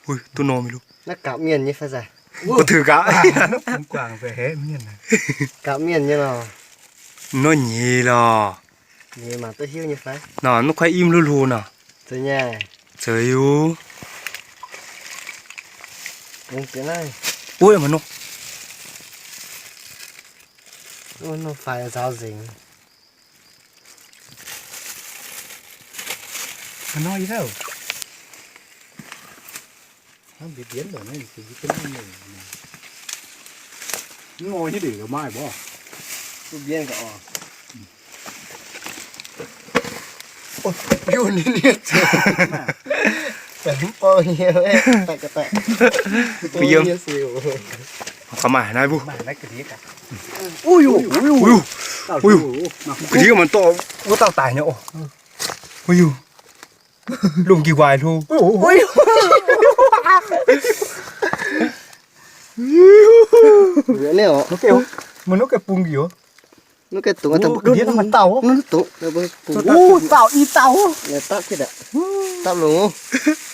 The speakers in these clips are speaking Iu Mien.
Ui, duqv nor mingh lu. Naaiv gapv mienh nyei fai za'gengh? Mbuo tengx gapv. Guangc za'gengh mienh. Gapv mienh nyei lorh. Nor nyei lorh. Nyei mangc duqv hiuv nyei fai? Nor, mv kuaaiv imv hluv hluv nor. Zoux nyei. Zoux yie. Bungx jiex naaiv. Uiv, mangc nor. Nor faix nzaaux nzengc. Mv nor yie dauh. Hnangv mbienv mbienv daaih naaiv, mv nor hiuv deix maaih mborqv. Mbienv ga'orqc. Yie ninh ninh baengx borqv nyei, daaih ga'daaih. Yiem. Ga'maaih naaiv mbuo. Uiuh, uiuh, uiuh, ga'ndiev mangc dorh wuov dauh daic nyei oc. Uiuh, lungh nqi waaic hlo. Mbuo nuv gaengh bung nqi oc. Nuv gaengh dungx, dungx, dungx, dungx, dungx, dungx, dungx, dungx, longx.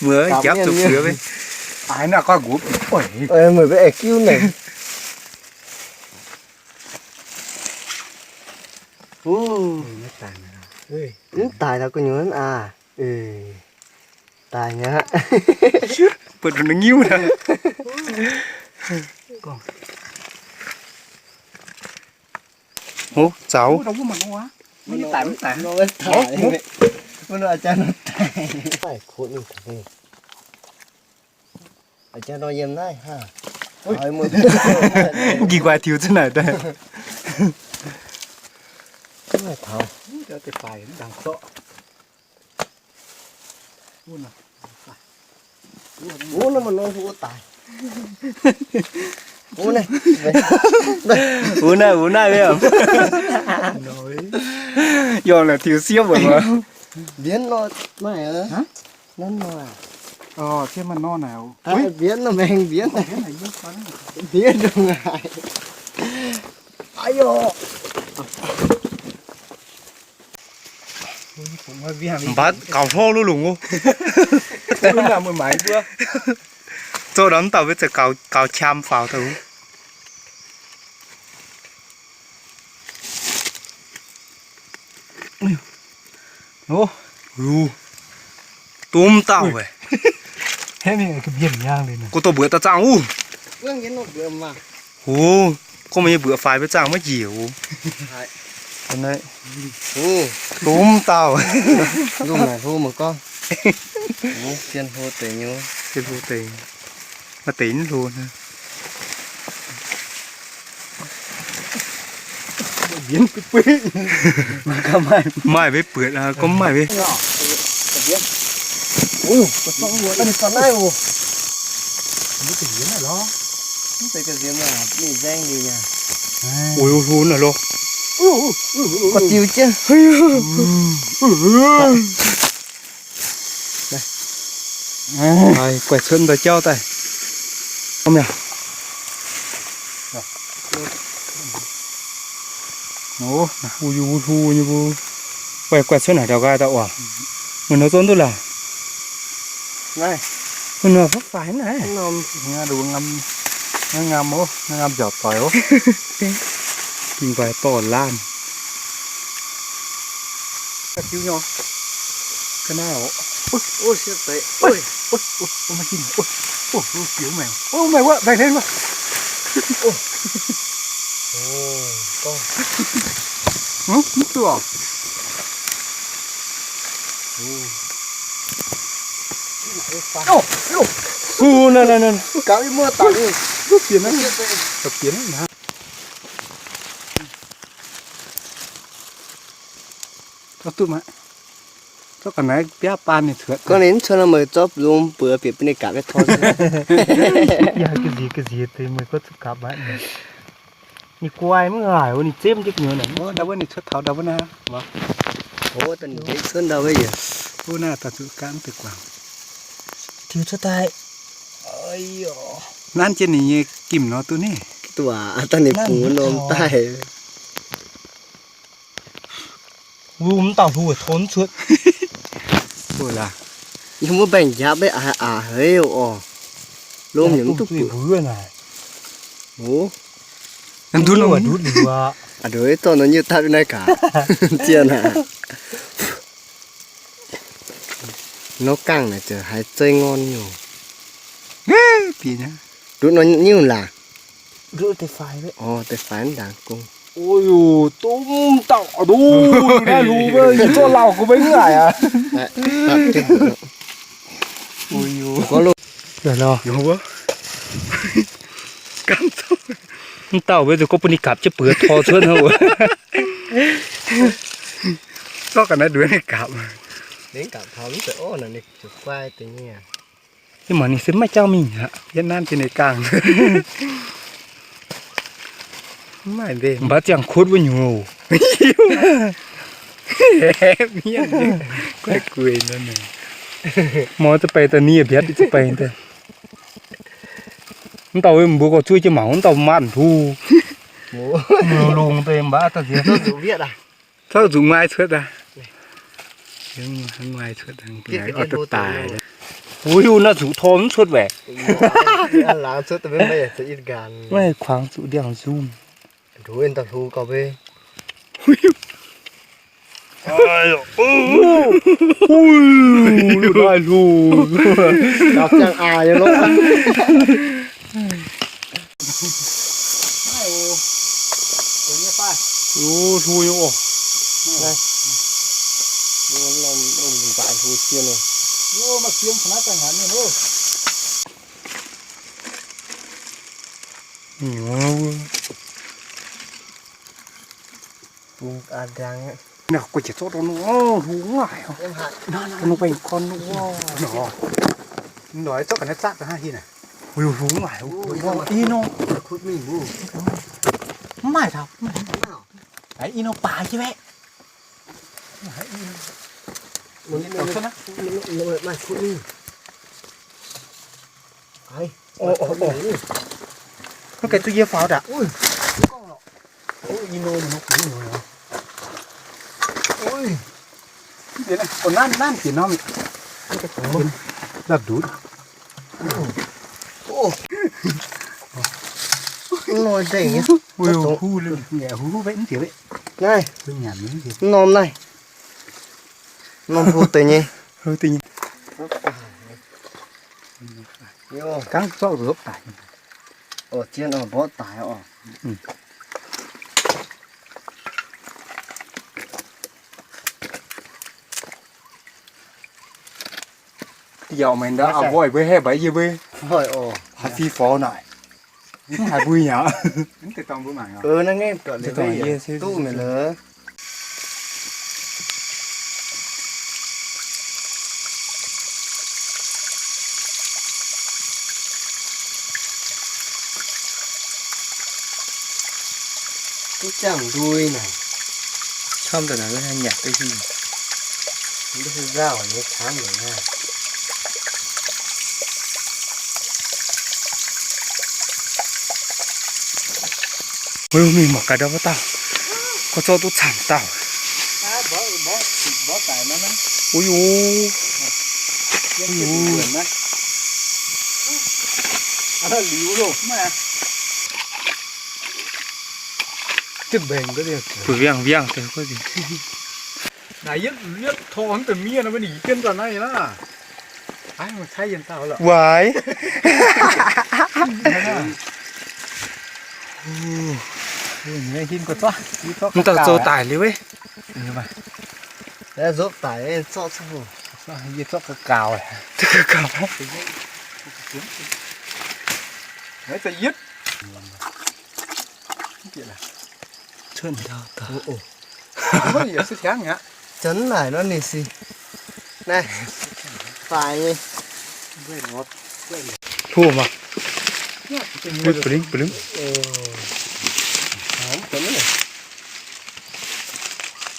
Muoz, japv zuqc fuox. Aaix, naaiv gorngv nqox, meih mbuo aengx giuv naaic. Mv daic taux gu'nyuoz aqv. Daic nyei aqv. Buatc nyiuv. Hov, zaux. Mv ging guai tiux cuotv naaic daaih. Wuov naaiv, wuov naaiv, wuov naaiv. Yangh naaic tiux siepv wuov. Mbienv nor, maiv, nanv nor. Mbienv nor maengx mbienv. Mbienv ndongc haaix. Mv baac gaux hnov luv lungc oc. Zoux ndau mv dauh mbuo ziouc gaux, gaux qam faaux daaih. Domh dauh weic. Gorngv dorh mbuoqc daaih zaangh wuov. Oc, gorngv meih nyei mbuoqc faix mbuo zaangh maiv njiec oc. Domh dauh. Lungh naaic hlo mangc gorngv. Zien hlo deix nyei. Zien hlo deix. Maaih deix mv hlo. Maaih mbuo buoqc, gorngv maaih mbuo. Oix hlo naaic loh. Diuh jienv. Guaih cuotv daaih jauv daaih. Wuov, wuov hlu nyei mbuo. Guaih, guaih cuotv naaic ndau nqaai daaih oc. Meih nor zon duqv laaix. Meih nor faix faix naaic. Ngam, ngam oc, ngam nziaauc doic oc. Ging guaih dorh laanh. Gorngv ninh mv cuotv nor meih zorqv lungh mbuox bieqc bun ninh gapv nyei tor. Yaac ga'nziex ga'nziex deix meih gorngv zuqc gapv aqv. Ninh guai mv ngaaic, ninh zemv jienv gu'nyuoz naaic. Ndau wuov ninh cuotv taux ndau wuov naaiv. Cuotv ndau wuov yietc. Wuov naaiv daaih zuqc gapv mv deix guangc. Tiux cuotv daaih. Nanv jienv ninh nyei gimh nor duqv ninh. Duqv aqv, daaih ninh bungx norm daaih. Wuov mv dauh hlo weic tov mv cuotv. Yie mbuo mbaengx njaapv beiv aax aax haic oc. Lomh yaac mv duqv buoqc. Ov, ndutv liuz aqv. A'ndui dorh nor nyiuh dapv naaiv gaax. Zien aqv. Nor gangh naaic ziouc haiz zei ngorn nyei oc. Ndutv nor nyiuh laangc. Ndutv deix faix, deix faix ndaangc gong. Ov, domh dauh, ov, naaiv hlo, yie zorqv lauh gu maiv ngaaic aqv. Mv dauh mbuo zuqc gorngv bun ninh gapv jienv buoz tor cuotv hnangv wuov. Zorqv ga'naaiv nduov ninh gapv. Ninh mangc ninh se maiv jauv mingh aqv, yietv nanv jienv ninh gangh. Mv baac ziangh kuotv wuov nyungc. Mienh guai guai nor, mor za'baeng daaih nie mbiatv za'baeng daaih. Mv dauh mbuo gorx zuov jienv mangc wuov dauh maanc hlo. Longx deix mbaatv daaih ziex. Tov zuqc nguaai cuotv aqv. Nguaai cuotv daaih. Uix, naaiv zuqc tor mv cuotv waeqc. Maaih kuangx zuqc ndiangx-nzung. Naaiv hlo. Hlo nyei oc. Naaiv guei jiex zorqv dongh nor hlo ngaih. Dongh nor baengh korn nor. Noic zorqv ga'naaiv zatv daaih hnangv hinh naaic. Hlo ngaih. Ih nor. Mv maaih taux. Ih nor baaix jienv baeqc. Mv gaengh duqv yie faaux daaih. Nanv, nanv bieqc norm. Lap ndutv. Nor nzengc nyei. Hu, hu, hu, mv bieqc. Naaiv. Norm naaiv. Norm hlo deix nyei. Hlo deix nyei. Gangv zorqv nzopv daic. Oc, zien oc, mborqv daic oc. Yaac maiv ndau, a'voih mbuo haeqv mbaix yie mbuo. Haiz fih forx naaic. Mv haiz mbuo yaac. Duqv mi'aqv. Duqv ziangh ndui naaic. Camv daaih naaic, nyanc duqv hingh. Mv se nzauh nyei camv nyei naaic. Mbuo mingh mangc gaax ndau wuov dauh. Gorngv zorqv duqv camv dauh. Uix, uix. Liuz loh, mv baac. Bui viangh viangh deix. Naaic yietv, yietv torh mv deix mienh mbuo ninh jienv daaih naaiv laav. Waaic. Mv dauh zoux daic liuz wuov. Nzopv daic zorqv, yie zorqv ga'gaux. Zorqv ga'gaux. Cuotv ndau daaih. Janx naaic nor ninh sic. Naaiv, faix nyei. Hlo maah. Ba'lingv, ba'lingv.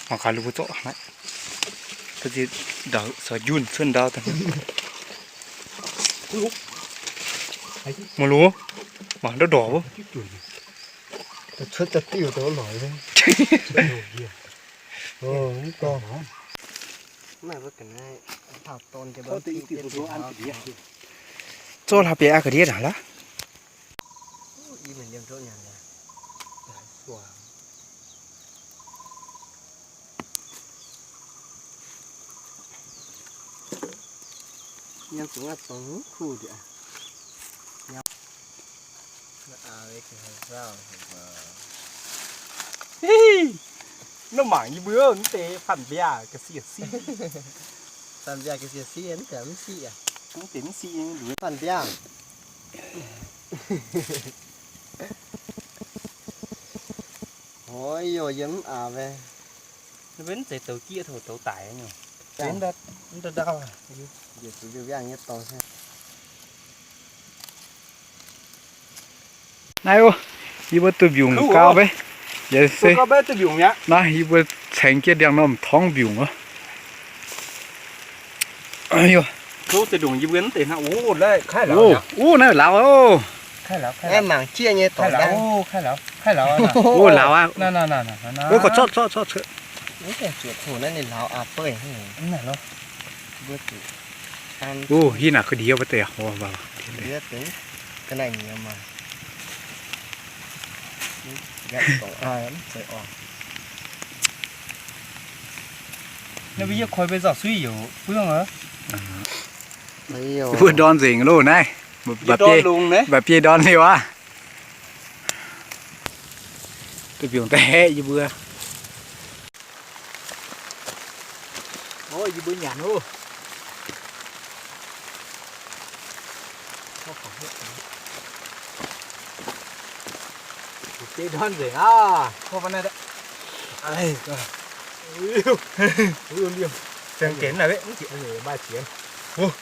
Mangc gaax, lu zorqv naaiv. Ndau, caux njunh cuotv ndau daaih. Mangc lu, mangc ndortv ndorpc wuov. Cuotv daaih diuh daaih lorqc. Zorqv hlauv-bieiv aqv ga'ndiev aqv lorqc. Naaiv mangc yie mbuo mv deix fanh mbiaauc ga'sie siqv. Fanh mbiaauc ga'sie siqv, mv deix mv siqv aqv. Mv deix mv siqv, fanh mbiaauc. Oix yoh yiem mv aac meh. Mv zeiz douz jieqv taux douz daic nyei. Naaiv ov, yie mbuo duih mbiungc gau mbe. Naaiv yie mbuo caengx jienv ndiangx norm torngv mbiungc ov. Naaiv lauz ov. Ov, lauz aqv. Ov, gorqv-corqv, corqv, corqv. Ov, hitv naaic ga'ndiev wuov deix. Naaiv mbuo yie koi mbe nzauh suiv youc buangv aqv. Mbuo ndorn nzengc loh naaiv. Mba'biei ndorn liuz aqv. Duih mbiungc daaih haeqv yie mbuo. Yie mbuo nyanc oc. Mba'biei ndorn nzengc aqv. Fienx naaic, maaih fienx. Ov,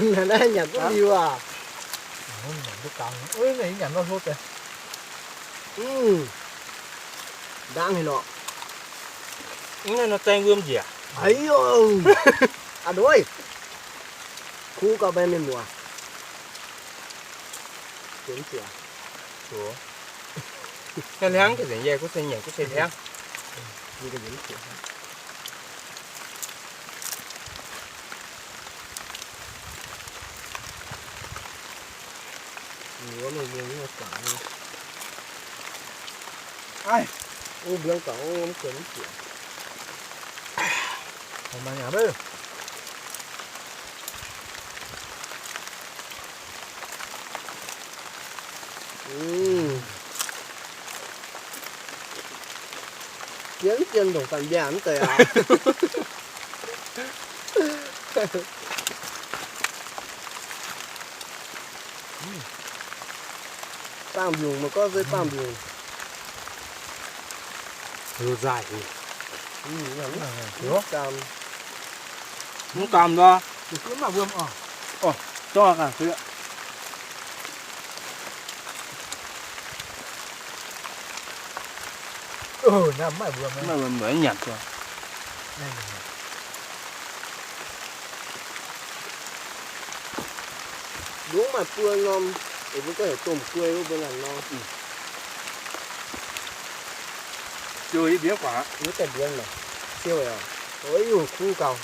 naaiv nyanc duqv liuz aqv. Mv, ndaangc haic lorqc. Mv, nor zaeng wuom njiec. Aa, ndoiv. Kuv gauh mbaih mienh muoz. Hnyangx, hnyangx, guv se nyanc guv se hnyangx. Jienv jienv ndongc fanh mbiaauc mv deix aqv. Baamh mbiungc maiv gorngv se baamh mbiungc. Mv gaamh lorqc. Maaih wuom nyanc. Lungv maaih buo norm, eix mbuo ganh heuc domh guei wuov mbuo nyanc nor. Siou yie mbienv guangc aqv. Wuov daaih mbienv lorqc. Siou aqv. Oix yunh kuv gauh.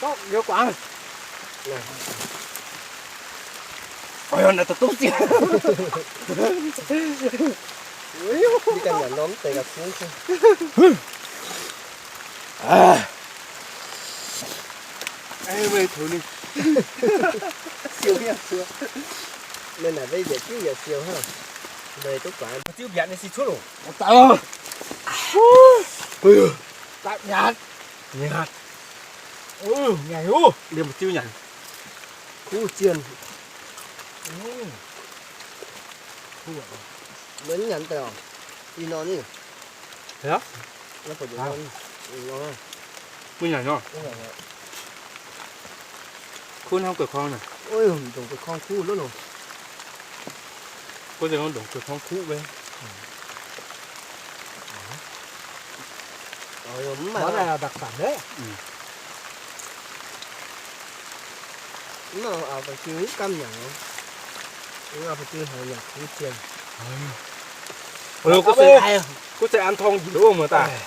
Ov, gorngv liuz guangc. Ganh nyanc norm deix ga'fungv. Meih naaic mbe yietc diuv yietc siou hnangv. Meih duqv guangc. Ziuv mbiaatc ninh sic cuotv loc. Daaih nyanc. Nyanc. Nyanc ov. Liemh ziuv nyanc. Kuv zienh. Mbuo nyanc daaih oc. Ih nor ni. Mbuo nyanc nor. Kuv hnangv gu'nyuoz kuv naaic. Ndongc gu'nyuoz kuv lov nor. Guv nzengc ndongc gu'nyuoz kuv wuov. Mv baac mv baac jiu mv gamh nyanc nor. Mv baac jiu haiz nyanc kuv zien. Guv se an tong njiec wuov muoz daaih.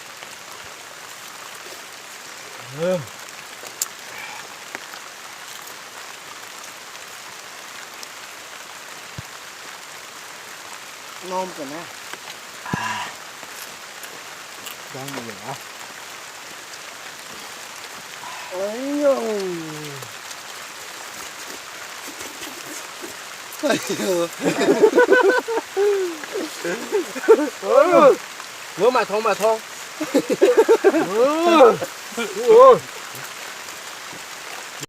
Norm deix naaiv. Wuov maaih tong, maaih tong.